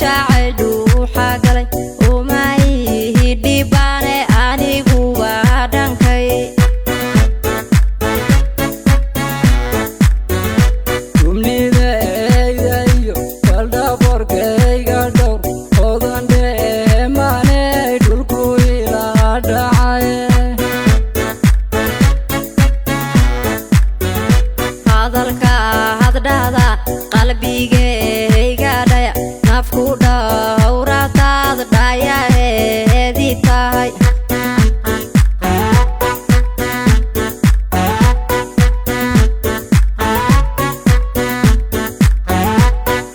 Jacayl dhuuxa galay umaihi dhibaane anigu waa dhankay. Dhumlidayda iyo baldhaboorkayga dhowr odan dheemaaney dhulku ilaa dhacaye. Hadalka haddhahda qalbigayga dhaya nafku dhowrataad dhayaheedii tahay.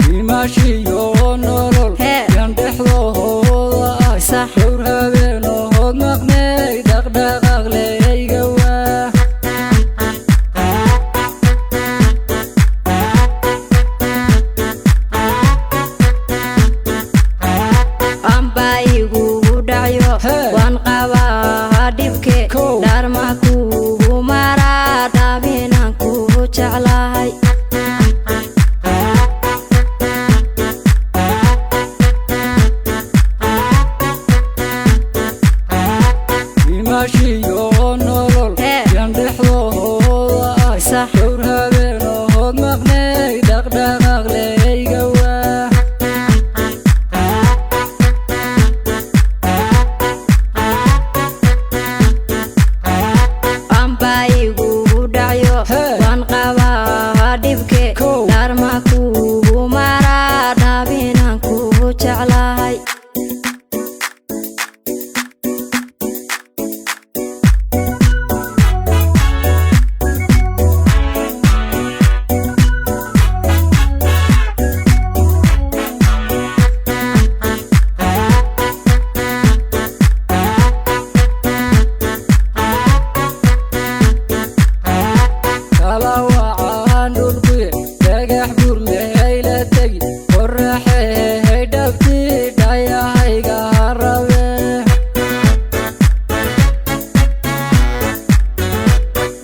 Dhimashiyo nolol Hee. yan dhexdooda ah. Sax. Dhowr habeenood maqnay dhaqdhaqaaq leyga waa. Amba igugu dhacyo. Hee. Waan qabaa dhibke. Kow. Dhaarma kugu maraa dhaabinaan kugu jeclahay. Dhimashiyo nolol Hee. yan dhexdooda ah. Sax. Dhowr habeenood maqnay dhaqdhaqaaq leyga waa. Amba igugu dhacyo. Hee. Waan qabaa dhibke. Kow. Dhaarma kugu maraa dhaabinaan kugu jeclahay. Kala wacaan dhulkuye dhagax buur mehayla tegi qoraxehay dhabti dhayahayga harabe.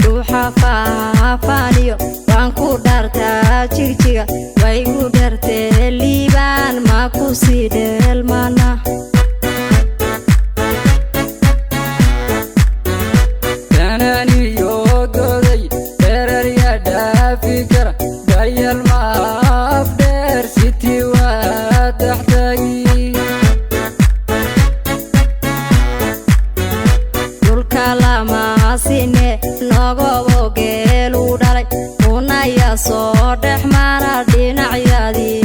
Dhuuxa faafaaniyo waan ku dhaartaa jigjiga way gu dhartee liibaan ma ku sii dheelmana. Dananiyo goday dherarya dhaafi kara dayal maaf dheer siti waa taxtagi. Dhulka lama sine nogobo geeluu dhalay unaya soo dhex mara dhinacyadii.